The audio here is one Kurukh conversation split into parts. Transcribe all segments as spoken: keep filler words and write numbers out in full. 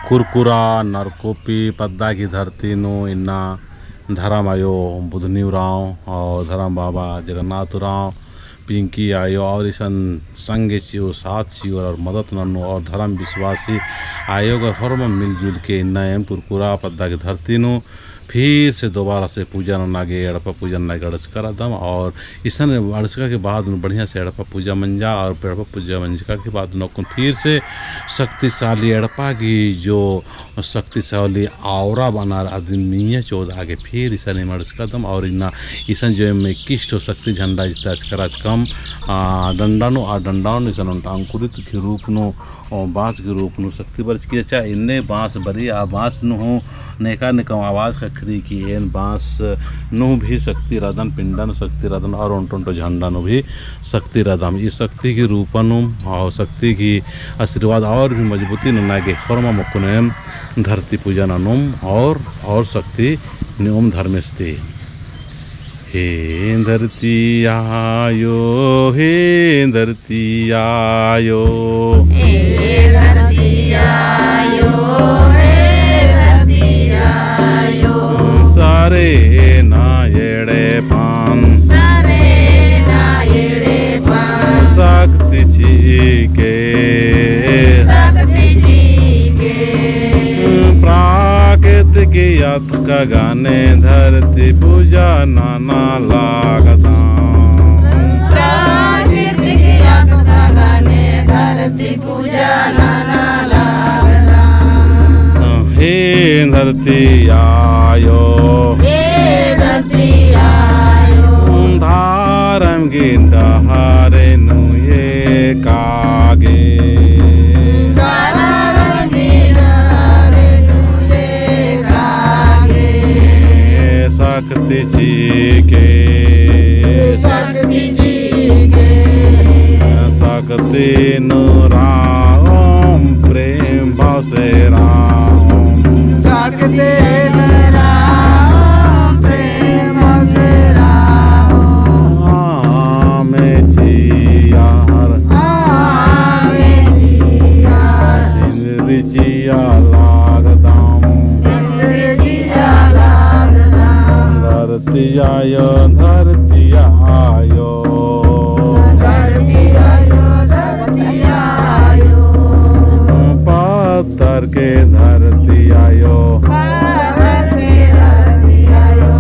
कुरकुरा नरकोपी पद्दा की धरती नू इन्ना धरम आयो बुधनी उराँव और धरम बाबा जगन्नाथ उराँव, पिंकी आयो और इसन संगे चिओ, साथ चिओ और मदद नन्नू और धरम विश्वासी आयो गर होरमा मिलजुल के इन्ना एम कुरकुरा पद्दा की धरती नू फिर से दोबारा से पूजा नना गे, एड़पा पूजा नना गे अंड़सका रअदम। और इसन अंड़सका के बाद नू बढ़िया से एड़पा पूजा मंजा और एड़पा पूजा मंजका के बाद नू अक्कुन फिर से शक्तिशाली एड़पा की जो शक्तिशाली औरा बअनर अदिन मइय्याँ चोदआ गे फिर इसन एम अंड़सका रअदम। और इन्ना इसन जो एम इक्कीस ठो शक्ति झंडा इजता अचकरचकम, आ, डंडा नू, आ डंडा नू इसन ओन्टा अंकुरित की रूप नू ओ बाँस के रूप नू शक्ति बरचकी रहचा। एन्ने बाँस बरई, आ बाँस नू हूँ नेका नेका आवाज ख़क्खरई की एन बाँस नू भी शक्ति रअदन, पिंडा नू शक्ति रअदन और ओन्टो ओन्टो झंडा नू भी शक्ति रअदम। ई शक्ति की रूपा नू और शक्ति की आशीर्वाद और भी मजबूती नना गे होरमम अक्कुन एम धरती पूजा ननोम और, और शक्ति नेओम धर्मेस ती। हे धरती आयो, हे धरती आयो। हे धरती आयो, हे धरती आयो। सारे ना एड़पन। सारे ना एड़पन। शक्ति चिके। शक्ति चिके। प्राकृतिक अतका गने धरती पूजा नना लगदम। प्राकृतिक अतका गने धरती पूजा नना लगदम। हे धरती आयो। हे धरती आयो। धरम गही डहरे नू एका गे। धरम गही डहरे नू एका गे। शक्ति चिके। शक्ति चिके। शक्ति नू रओम प्रेम भाव से रओम। शक्ति नू रओम प्रेम भाव से रओम। आमे चिअर। आमे चिअर। सिंदरी चिआ लगदम। सिंदरी चिआ लगदम। धरती आयो, धरती आयो। धरती आयो, धरती आयो। पत्थर के धरती आयो। पत्थर के धरती आयो।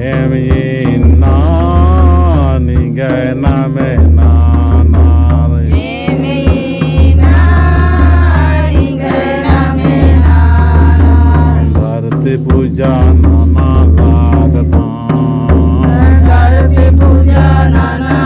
एम इन्ना निंग्है नामे ननर। एम इन्ना निंग्है नामे ननर। धरती पूजा नना लगदम। धरती पूजा नना